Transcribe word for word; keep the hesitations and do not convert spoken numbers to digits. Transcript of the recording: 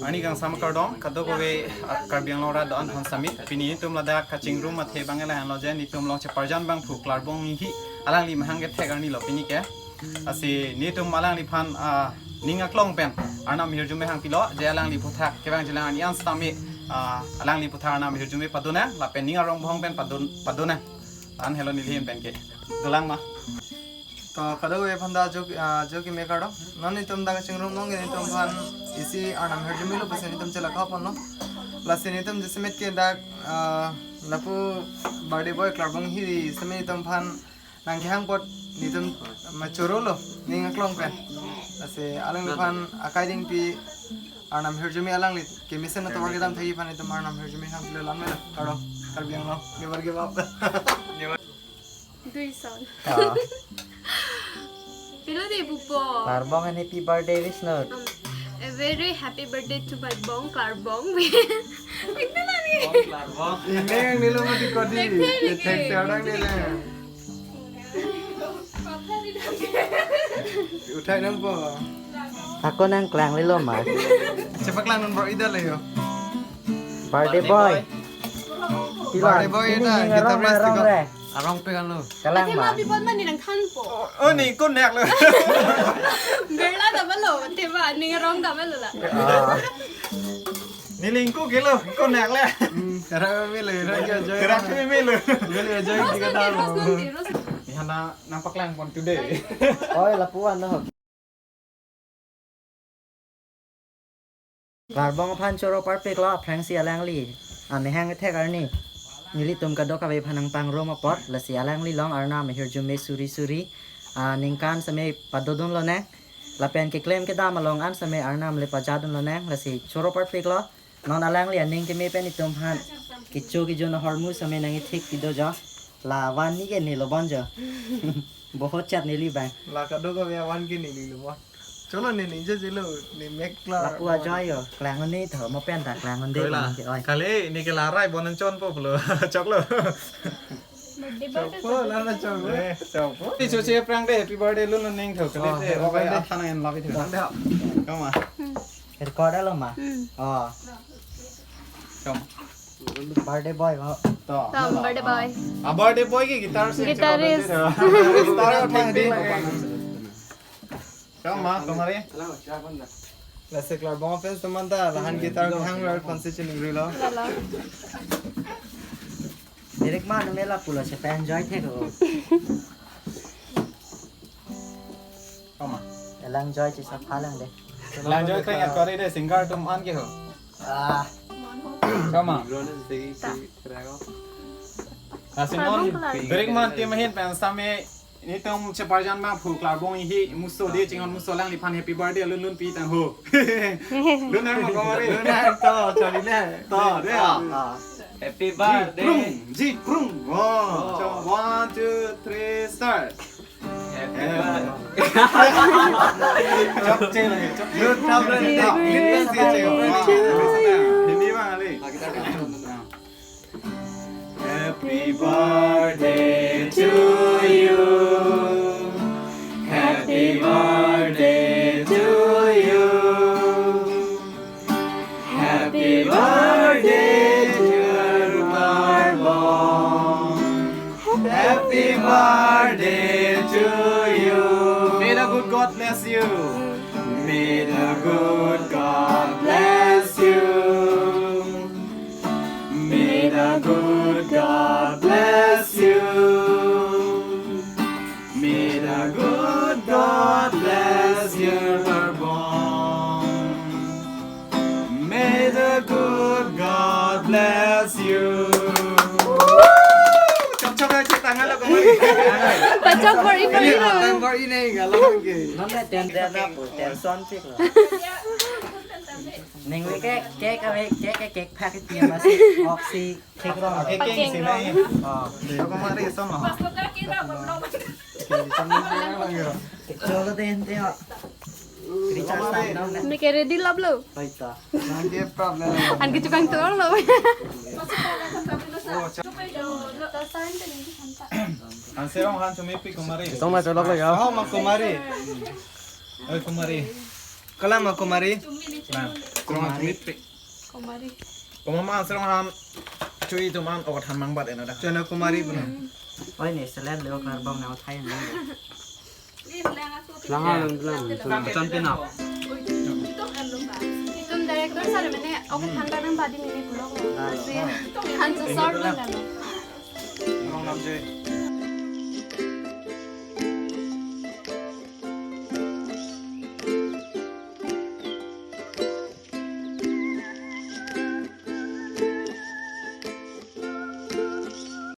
Arni kangsam kardom, kadokave, ah, Karbi Anglong arat do-an aphan sitame. Pini netum ladak kachingrum athe abang ke lahenlo je, netum along cheparjan abangphu Klarbong Inghi alangli mahang kethek arni lo pini ke. Lasi netum alangliphan, ah, ning aklong pen Arnam ahirjume hangpilo, je alangli aphuthak kevangjilang arni an sitame, ah, alangli aphuthak Arnam ahirjume padonang, lapen ning arong bohong pen padon, padonang. An helo neli ahin pen ke. Dolang ma. To kadokave aphan ta ajo, ah, ajo keme kardom. Non netum dak kachingrum along netum aphan isi Arnam ahirjume lo pusi netum chelakha ponlo. Lasi netum jasemet ke dak, ah, lapu birthday boy Klarbong Inghi jasemet netum aphan nangkehang apot netum machoro lo ning aklong pen. Lasi alangliphan akai dingpi Arnam ahirjume alangli kemesen atovar kedam thekji aphan netum Arnam ahirjume hangpilo, lang melo kardom, Karbi Anglong never give up. Dui son. Ah. Pilo de pupo. Klarbong an happy birthday wish not. Um, a very happy birthday to my bong, Klarbong. Ekta lagi. Bong Klarbong. Ini yang nilo mati kodi. Ekta lagi. Tek seorang ni le. Uthai nangpo. Ako nangklanglelo ma. Chepaklangnon bro, ida le yo. Birthday boy. Pilo, birthday boy ini ita, ning arong guitarist arong ko. Re. Arong pe kan lo. Kalang ma. Tema bipon ma ni nangthanpo. Oh, oh, ni konek lo. Berla ta balo, tema ning arong ta balo la. Ah. Ni lingku kilo, konek le. Hmm, karang mele, karang ajoy. Karang mele. Mele ajoy. Rose, kita rose, tahu. Rose, rose. Ni hana nangpaklang pon today. Oi, lapuan no. Klarbong aphan choro parpiklo, aphrangsi alangli amahang kethek arni nelitum kadokave aphan nangpangrum apot, lasi alangli along Arnam ahirjume suri suri, ah, ningkan sitame padodun lonang, lapen keklem kedam along an sitame Arnam le pajadun lonang, lasi choro parpiklo. Non alangli aning keme pen netum aphan kecho kejun ahormu sitame nangkethek kedo jo. La van ni ke nelo bon jo. Bohot chat neli bang. La kadokave van ke neli lo bon. Cholo ne ninja jelo ne mek klar. Lapu ajoy yo, klang ni tho, mo pen ta klang de. Oi la. Oi. Kali ni ke larai bon chonpo pulo. Choklo. Birthday boy. Chokpo, la la chokpo. Eh, chokpo. Ti choche prank de, happy birthday lun ning tho. Kali oh, de, happy okai birthday. Athana en labi tho. Dah. Kama. Hmm. Record lo ma. Hmm. Oh. Kam. Birthday boy ho. To. Kam birthday boy. Ah, birthday boy ke guitar se guitarist. Guitar thek thek. Kam ma, kamari. Lasi Klarbong fans teman ta, lahan guitar hang rar fancy chining rilo. Lalo. Direct ma, name lapulo, chepa-enjoy thek ho. Kam ma. Elang joy chesapha lang de. Elang joy kre ngat kori de, singer atum an ke ho. Ah. Kam ma. Lasi non, break man tim ahin pen sitame netum cheparjan abangphu Klarbong Inghi muso de chinghon muso alangliphan happy birthday lun lun pi tang ho. Lun nang ma kamari. Lun nang to, chali le. To, de. Ah, ah. Happy birthday. Ji prung, ji prung. Oh. Oh. So, one, two, three, start. Happy birthday. Chokche lagi, chokche. Lun thap lun thap. Lun thap lun thap. Hindi bang, Ali. Happy birthday to you. Happy birthday to you. Happy birthday, dear Klarbong. Happy birthday to you. May the good God bless you. May the good God bless you. May the good God bless you. May the good God bless you, Klarbong. May the good God bless you. Chok chok hai, chok tangan lo kemari. Pachok por ipor ilo. Time for ini, kalau lagi. Nonne ten ten apa? Ten son cik lo. Ningli ke, ke, ke, ke, ke, ke, pakai dia masih oksi. Kek rong. Kek kek sini. Oh. Kok kemari sama. Cholo de ente ho. Richard Sandon. Neke ready lap lo. Baita. Nanti problem. An ke chukang tuang lo. Han serong han chumi pi kumari. Tong ma cholok lo ya. Oh, ma kumari. Oi kumari. Kalang ma kumari. Kalang. Kumari. Kumari. Kumama asrong ham chui tuman ogot han mangbat eno dak. Chana Kumari puno. Oi ne selet leo karbong na thai nang. Lang lang lang. Chon pina. Itum director sir mene oke than lang badi mene pulo. Than so short lang lang. Rong nam je.